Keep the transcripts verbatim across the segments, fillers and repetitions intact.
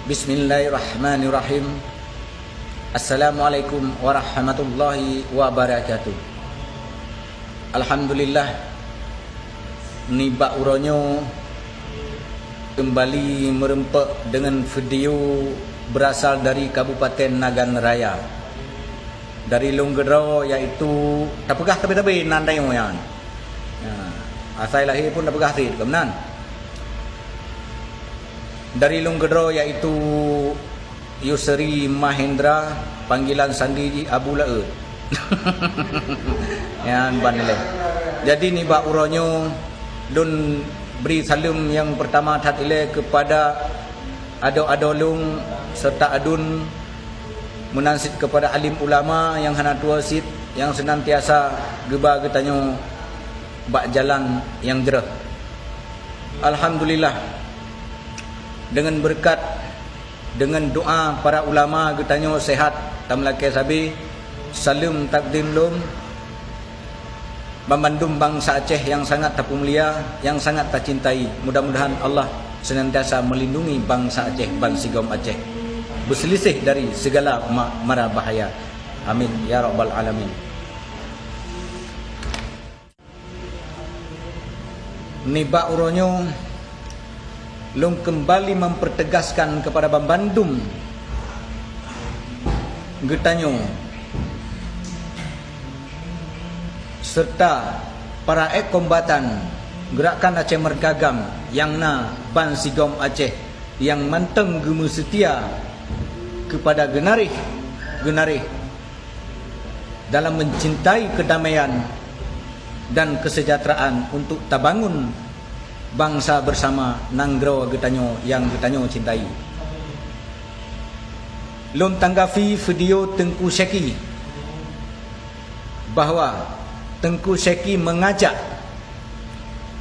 Bismillahirrahmanirrahim. Assalamualaikum warahmatullahi wabarakatuh. Alhamdulillah, nibak uroe nyoe keumbali meureumpok deungon video beurasal dari Kabupaten Nagan Raya. Dari lôn keudroe, yaitu tapeugah tabe-tabe nan dayong nyan. Ya, asai lahé pun tapeugah cit, kon meunan. Dari lôn keudroe, yaitu Yusri Mahendra, panggilan sandi jih Abu Laôt. Nyan ban ilée. Jadi nibak uroe nyoe lôn bri saleuem nyang peurtama that ilée keupada adoe-adoe lôn serta aduen, meunan cit keupada alim ulama nyang hana tuwoe cit nyang seunantiasa geuba geutanyoe bak jalan nyang jroh. Alhamdulillah, deungon beureukat, deungon doa para ulama geutanyoe seuhat tameulakée sabe, saleuem takdim lom. Banmandum bansa Aceh nyang sangat tapeumulia, nyang sangat tacintai, mudah-mudahan Allah seunantiasa meulindungi bansa Aceh, bansigom Aceh, beuseuliséh dari sigala ma-, mara bahaya. Amin ya rabbal alamin. Nibak uroe nyoe, lôn keumbali mempertegaskan keupada banmandum geutanyoe serta para ék kombatan Geurakan Aceh Meurdéka GAM nyang na bansigom Aceh nyang mantong geumeuseutia keupada geunaréh-geunaréh dalam mencintai kedamaian dan kesejahteraan untuk tabangun bansa bersama nanggroe geutanyoe nyang geutanyoe cintai. Lôn tanggapi video Teungku Syeki bahwa Teungku Syeki mengajak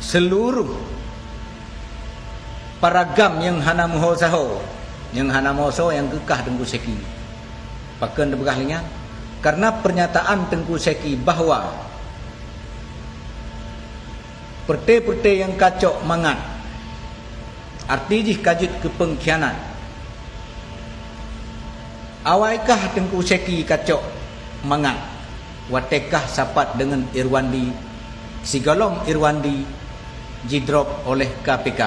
seluruh para GAM nyang hana meuho saho, nyang hana meuho saho nyang keukah Teungku Syeki. Pakon teupeugah lé nyan? Karena pernyataan Teungku Syeki bahwa peureute-peureute nyang kacok mangat, arti jih ka jeuet keu peungkhianat. Awai kah Teungku Syeki kacok mangat, watée kah sapat deungon Irwandi, sigohlom Irwandi jidrop oleh K P K.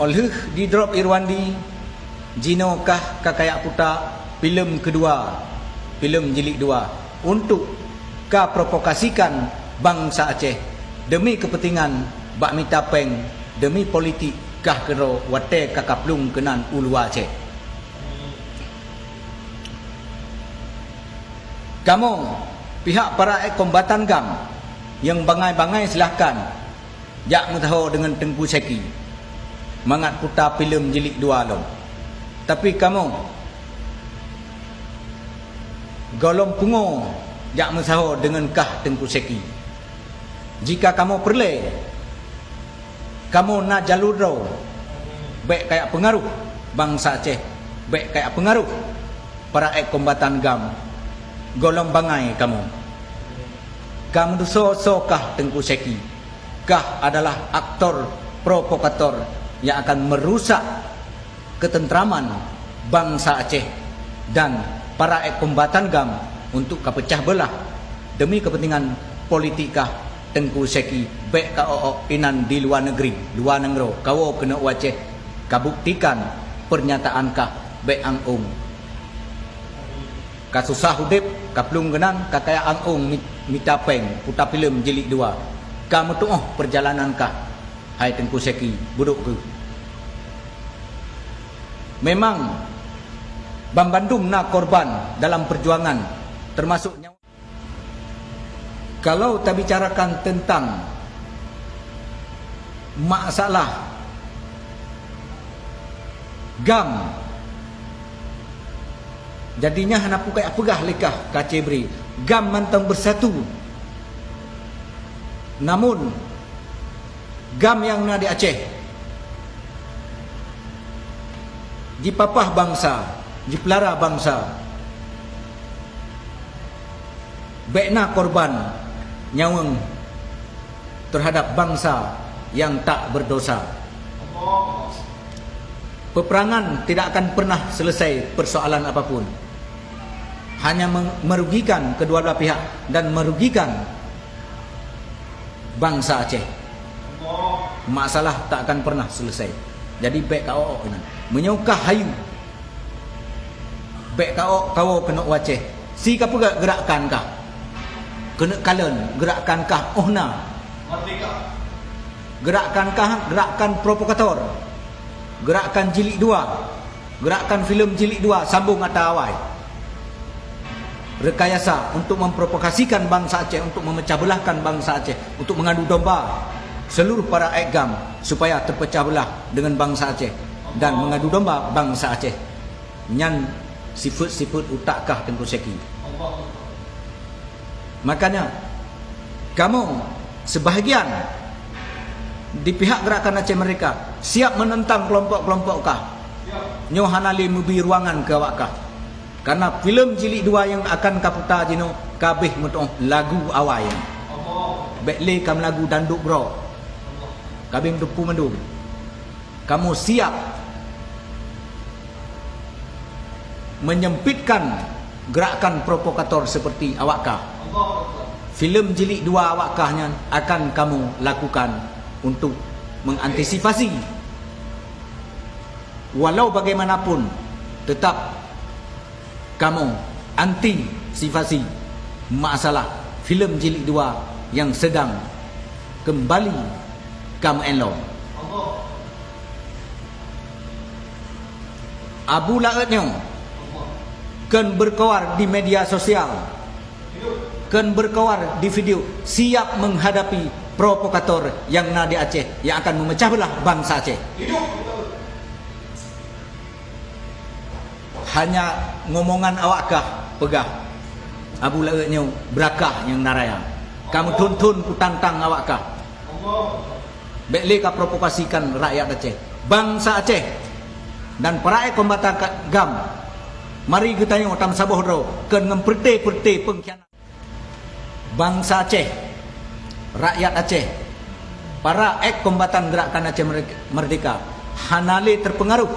Óh lheueh jidrop Irwandi, jinoe kah ka kayak puta filem keudua, filem jilid dua, untuk ka provokasikan bansa Aceh deumi keupeuntengan bak mita péng, deumi politik kah keudroe watée ka kaplueng keunan u luwa Aceh. Kamoe, pihak para ék kombatan GAM, nyang bangai-bangai silahkan jak meusaho deungon Teungku Syeki mangat puta filem jilid dua lom. Tapi kamoe, gohlom pungo jak meusaho deungon kah Teungku Syeki. Jika kamoe peureulée, kamoe na jalur droe, bék kayak peungaroh bansa Aceh, bék kayak peungaroh para ék kombatan GAM, gohlom bangai kamoe. Ka meudeusoe-soe kah Teungku Syeki, kah adalah aktor provokator nyang akan meurusak keuteuntraman bansa Aceh dan para ék kombatan GAM untuk ka peucah beulah deumi keupeuntengan politik kah Teungku Syeki, bék ka ôk-ôk inan di luwa neugri, luwa nanggroe, kawoe keunoe u Aceh, ka buktikan pernyataan kah bék ang-ong. Ka susah udeb, kaplueng keunan, ka kayak ang-ong mi-, mita péng, puta filem jilid dua. Ka meutuoh peurjalanan kah, hai Teungku Syeki, budok keuh. Memang, banmandum na korban dalam perjuangan, termasuk nyawa. Kalau tabicarakan tentang masalah GAM, jadinya hana pukai peugah lé kah ka cebri. GAM mantong beusatu. Namun, GAM nyang na di Aceh, jipapah bansa, jipeulara bansa. Bék na korban nyawöng teuhadab bansa nyang tak beurdosa. Peperangan tidak akan pernah selesai persoalan apapun. Hanya meng-, merugikan kedua belah pihak dan merugikan bangsa Aceh. Masalah tak akan pernah selesai. Jadi, bèk ka ôk-ôk inan. Meunyoe ka hayu, bèk ka ôk kawoe keuneuk u Aceh. Si ka peugah gerakan kah? Keuneuk kalon gerakan kah? Oh na. Gerakan kah, gerakan provokator. Gerakan jilid dua. Gerakan filem jilid dua sambung ata awai. Rekayasa untuk memprovokasikan bangsa Aceh, untuk memecah belahkan bangsa Aceh, untuk mengadu domba seluruh para èk GAM supaya terpecah belah dengan bangsa Aceh dan mengadu domba bangsa Aceh. Nyan sifeuet-sifeuet utak kah Teungku Syeki. Makanya, kamoe sebahagian di pihak Gerakan Aceh Merdeka siap menentang kelompok-kelompok kah. Nyoe hana lé meubi ruangan keu awak kah. Karena filem jilid dua nyang akan ka puta jinoe ka abéh meutu'oh lagu awai nyan. Bèk lé ka meulagu danduk brok. Ka abéh meuteupeu mandum. Kamoe siap menyempitkan gerakan provokator seperti awak kah. Filem jilid dua awak kah nyan akan kamoe lakukan untuk mengantisipasi. Walau bagaimanapun, tetap kamoe antisipasi masalah filem jilid dua nyang sedang keumbali ka meu'en lom. Abu Laôt nyoe kheun beukeuluar di media sosial, kheun beukeuluar di video, siap menghadapi provokator nyang na di Aceh nyang akan memecah belah bangsa Aceh. Hanya ngomongan awak kah peugah, Abu Laôt nyoe beurakah nyang na raya. Ka meuthon-thon kutantang awak kah. Bèk lé ka provokasikan rakyat Aceh, bangsa Aceh, dan para èk kombatan ka-, GAM. Mari geutanyoe tameusaboh droe kheun ngon peureute-peureute peungkhianat. Bangsa Aceh, rakyat Aceh, para èk kombatan Gerakan Aceh Merdeka, Merdeka hana lé terpengaruh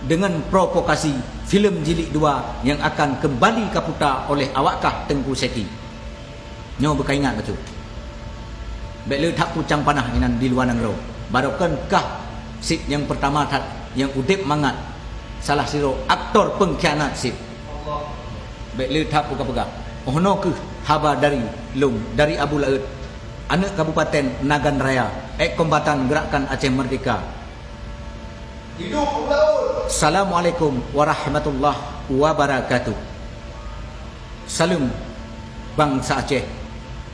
dengan provokasi filem jilid dua nyang akan keumbali ka puta oleh awak kah Teungku Syeki. Nyoe beukaingat bacut. Bèk lé that pucang panah inan di luwa nanggroe. Barokon kah cit nyang peurtama that nyang udeb mangat salah sidroe aktor peungkhianat cit. Bèk lé that peugah-peugah. Oh noe kheueh haba dari lôn, dari Abu Laôt, aneuk Kabupaten Nagan Raya, èk kombatan Gerakan Aceh Merdeka. Hidup Abu Laôt! Assalamualaikum warahmatullahi wabarakatuh. Saleuem bangsa Aceh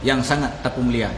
nyang sangat tapeumulia.